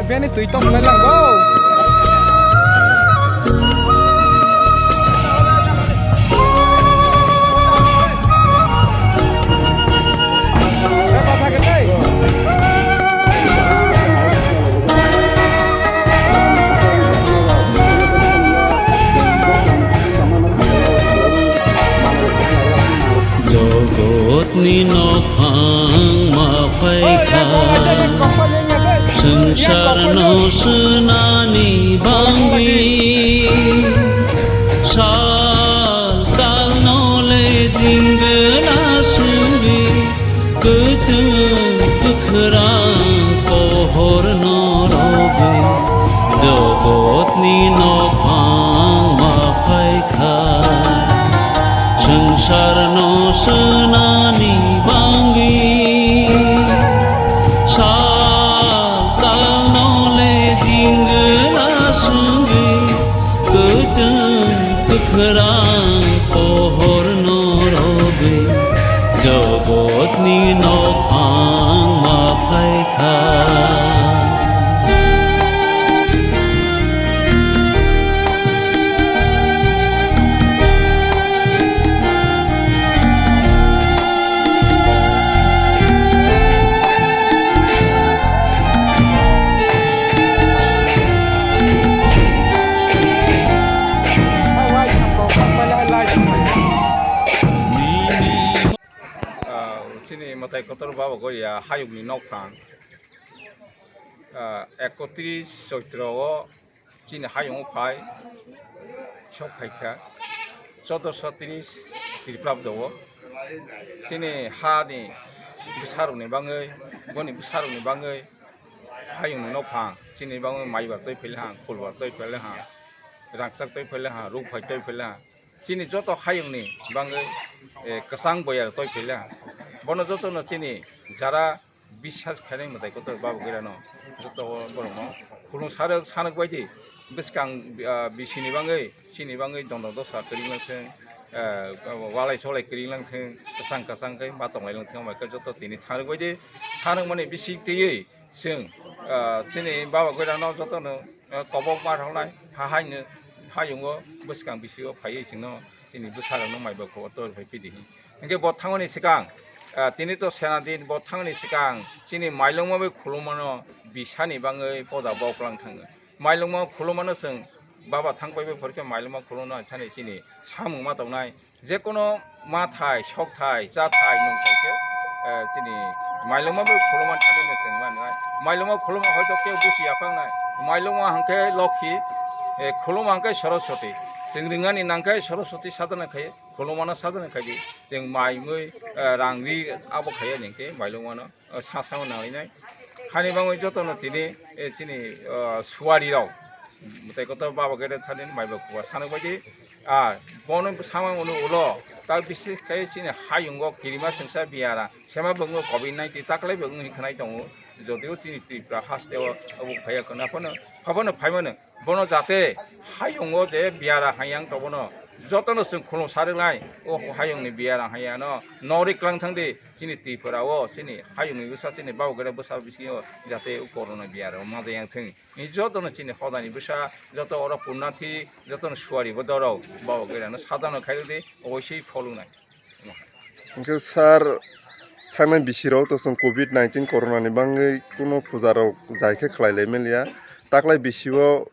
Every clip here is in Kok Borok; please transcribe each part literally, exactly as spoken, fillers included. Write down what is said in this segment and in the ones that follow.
Bini twi tong lai lang go. Jogotni nokphang ma phaikha, swngcharno swnani bangwi. Sal talno le jingla sungwi, kwchwng kwkhrang pohorno rogwi. Jogotni nokphang ma phaikha, swngcharno swnani bangwi. Sal talno le jingla sungwi, kwchwng kwkhrang pohorno rogwi. Jogotni nokphang ma phaikha. Ah, chini mwtai kotor Baba Goria hayungni nokphang, ah, ekotris Choitro o chini hayungo phai sok phaikha, chodosho tris Kriplabdo o chini hani bwsarokni bangwi, boni bwsarokni bangwi hayungni nokphang chini bangwi maibar twi phailahang, khulbar twi phailahang, rangchak twi phailahang, rukphai twi phailahang. Chini joto hayungni bangwi, eh, kwchang boyar twi phailahang. Bono jotono chini jara biswas khainai mwtai kotor Baba Goirano joto borokno khulumsarok sanuk baidi bwskang, ah, bisini bangwi, chini bangwi dondon dosa kwrwi langthwng, ah, walai solai kwrwi langthwng, kwchang kwchang khe ma tonglai langthwng, bai khe joto tini sanuk baidi sanukmani bisik twiwi chwng, ah, chini Baba Goirano jotono, ah, kobok ma rwnai, ha haino, hayungo bwskang bisingo phaiwi chwngno chini bwsarokno maiba khobor tor phai pidi hi. Hingke bo thangmani swkang, ah, tini to sena din, bo thangmani swkang chini mailungma bai khulumano bisani bangwi poda boklang thango. Mailungma khulumano chwng baba thang pai bai phorkhe mailungma khulumano thani chini samung ma tongnai. Jekono ma thai, sok thai, cha thai, nung thai khe, eh, chini mailungma bai khulumano thani no chwng mannai. Mailungma khulumano hoito kebo buchi yaphangnai. Mailungma hwnkhe Lokhi, eh, khulumma hwnkhe Saraswati. Chwng ringani nangkhe Saraswati sadhana khai. Khulumano sadhana khaidi, chwng mai mui, eh, rang ri abo khaiya ningkhe mailungmano, eh, sa samo nanglainai. Hani bangwi jotono tini, eh, chini, eh, suari rok, mwtai kotor Baba Goira thani maiba khuba sanuk baidi, ah, bono samung ulo, ta bises khai chini hayungo kirima chwngsa biyara, sema bwngo covid nineteen taklai bwngo hinkhwnai tongo, jodio chini Tripura hasteo abo khaiya khna phano, phabono phaimano. Bono jate hayungo je biyara hayang tobono jotono chwng khulumsarwknai, o hayungni biyara hayano nori klang thangdi, chini Tripura o chini hayungni bwsa chini Baba Goira bwsa bisingo jate o corona biyara o ma jayang thwng. Ni jotono chini hodani bwsa, joto oro punnathi, jotono suari bo dorok Baba Goirano sadano khairokdi, oboisoi pholungnai. Hingke sir, thangnai bisirok to chwng covid nineteen corona ni bangwi kuno puja rok jai khe khlai lai manliya. Taklai bisio,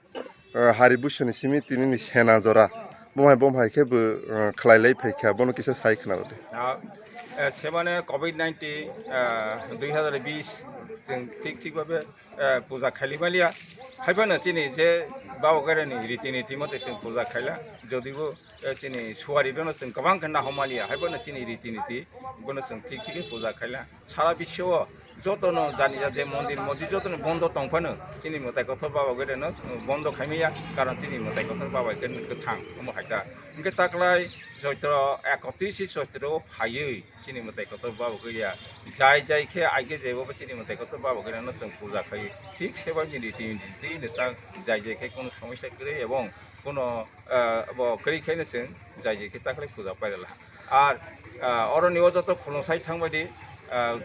ah, hari buisoni simi tini ni sena jora. Bumhai bumhai khe bo, ah, khlai lai phaikha, bono kisa sai khna rwdi. Ah, eh, sebane covid nineteen, ah, dui hazar bis chwng thik thik babe eh, puja khaili maliya. Haiphano chini je Baba Goirani riti niti mote chwng puja khaila, jodibo, eh, chini suari reno chwng kwbang khe nahom maliya. Haiphano chini riti niti bono chwng thik thik khe puja khaila. Sara bisio jotono jani ja je mondir mosjid jotono bondo tongphano chini mwtai kothor Baba Goirano bondo khaimaya, karon chini mwtai kothor Baba Goirani kwthang omo hai ta. Hingke taklai Choitro ekotris Choitro phaiwi chini mwtai kotor Baba Goria jai jai khe aige jebo bo chini mwtai kotor Baba Goria no chwng puja khai thik se bai ni riti niti ni ta jai jai khe kono somosya kwrwi ebong kono, ah, bo kwrwi khe no chwng jai jai khe taklai puja pailala. Ar, ah, oro ni o joto khulumsai thang bai di, ah,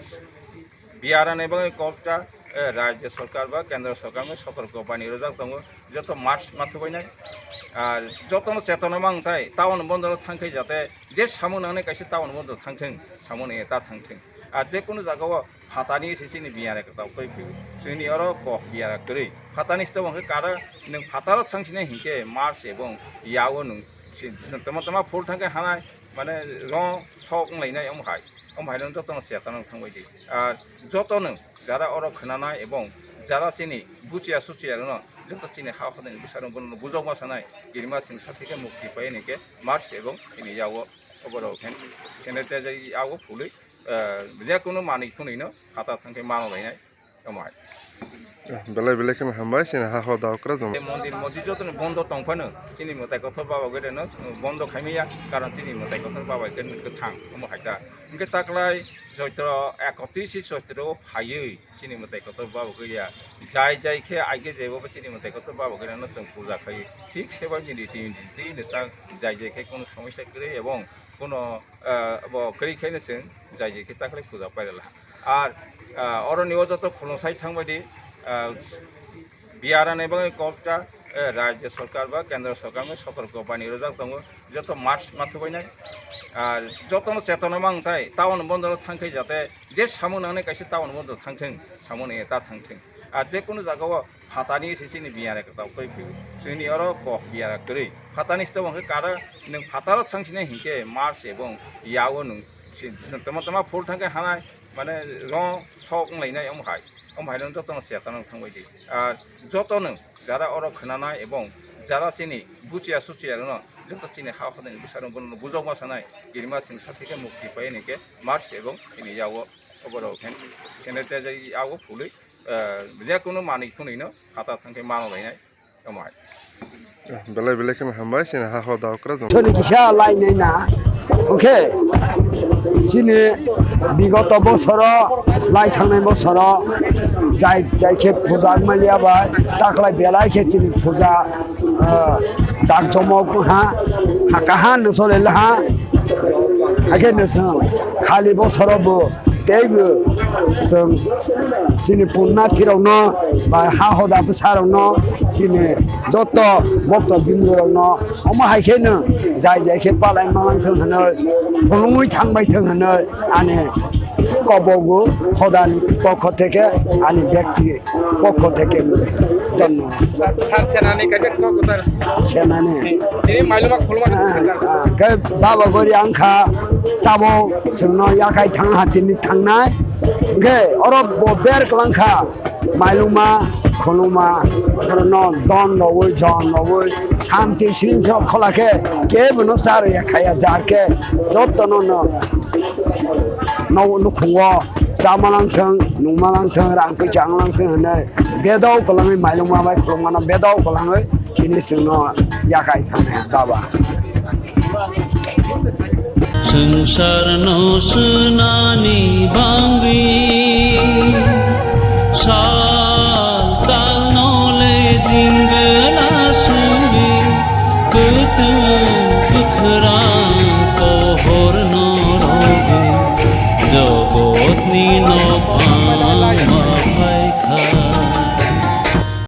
biyara ni bagwi kok ta, eh, Rajya Sarkar ba Kendra Sarkar no sotorko bani rwjak tongo, joto mask ma thubainai. Ar jotono chetona mang thai town bondoro thangkhai jate je samung nangnai kaisa town bondoro thangthwng, samung nangya ta thangthwng. Ar je kunu jagao phatani se chini biyara kwtal twi phio. Chini oro kok biyara kwrwi. Phatani se tabangkhe kara nwng phataro thangsinai hinkhe mask ebong yago nwng si-, tama tama phul thangkhe hanai, mane rong sok wnglainai omo hai. Omo hai rong jotono chetona thangbai di. Ar jotono jara oro khwnanai ebong jara chini buchiya suchiya rwno joto chini ha hodani bwsarok bono bujok ma sanai kirima chwng sakhe khe mukti pai hwnwi khe mask ebong chini yago oborok hand sanitizer yago phulwi, ah, je kunu manwi khwnwino phatar thangkhe mano lainai omo hai. Belai belai kheno hambai, chini ha hoda okra joma. Tei mondir mosjid jotono bondo tong phano chini mwtai kothor baba gede no bondo khaimaya, karon chini mwtai kothor baba gede no kwthang omo hai ta. Hwnkhe taklai Choitro ekotris Choitro phaiwi chini mwtai kotor baba gede ya. Jai jai khe aige jebo chini mwtai kotor baba gede no chwng puja khai. Thik seba nini tin tin ta jai jai khe kono somosya kwrwi ebong kono, ah, bo kwrwi khaino chwng jai jai khe taklai puja pailala. Ar, ah, oroni o joto khulumsai thangbai di, ah, biyara ni bagwi kok ta, eh, Rajya Sarkar ba Kendra Sarkar ni sotorko bani rwjak tongo, joto mask ma thubainai. Ar jotono chetona mang thai town bondoro thangkhai jate je samung nangnai kaisa town bondoro thangthwng, samung nangya ta thangthwng. Ar je kunu jagao phatani se chini biyara kwtal twi phio. Chini oro kok biyara kwrwi. Phatani se tabangkhe kara nwng phataro thangsinai hinkhe mask ebong yago nwng si-, tama tama phul thangkhe hanai, mane rong sok wnglainai omo hai. Omo hai rong jotono chetona thangbai di. Ar jotono jara oro khwnanai ebong jara chini buchiya suchiya rwno joto chini ha hodani bwsarok bono bujok ma sanai kirima chwng sakhe khe mukti pai hwnwi khe mask ebong chini yago oborok hand sanitizer yago phulwi, ah, je kunu manwi khwnwino phatar thangkhe mano lainai omo hai. Belai belai kheno hambai, chini ha hoda okra joma. Thoni kisa lai nai na. Oke. Chini bigoto bosoro, lai thangnai bosoro, jai, jai khe puja wngmani ya bai, taklai belai khe chini puja, ah, jak jomok ha, ha kahan no sole ha, hakhe no song, khali bosoro bo, teibo chwng chini punnathirokno ba ha hoda bwsarokno chini joto bokto bindurokno omo hai kheno jai jai khe palai manthwng hwnwi phulungwi thangbai thwng hwnwi ani kobogo hodani pokho theke ani byakti pokho theke dhonnobad. Sir, senani kaisa kok kwtal. Senani. Tini mailuma khuluma. Ah, ah, khe baba gori angkha tabo chwngno yakhai thang hatini thangnai. Hwnkhe oro bo ber kwlangkha mailuma khuluma no don rogwi jon rogwi santi singso khola khe kebo no charo yakhaya jar khe jotono no no nukhungo chama langthwng nungma langthwng rang kwi chang langthwng hwnwi bedao kwlangwi mailuma bai khulumano bedao kwlangwi chini chwngno yakhai thangya baba. Swngcharno swnani bangwi sal talno le jingla songwi kwchwng kwkhrang pohorno rogwi jogotni nokphang ma phaikha.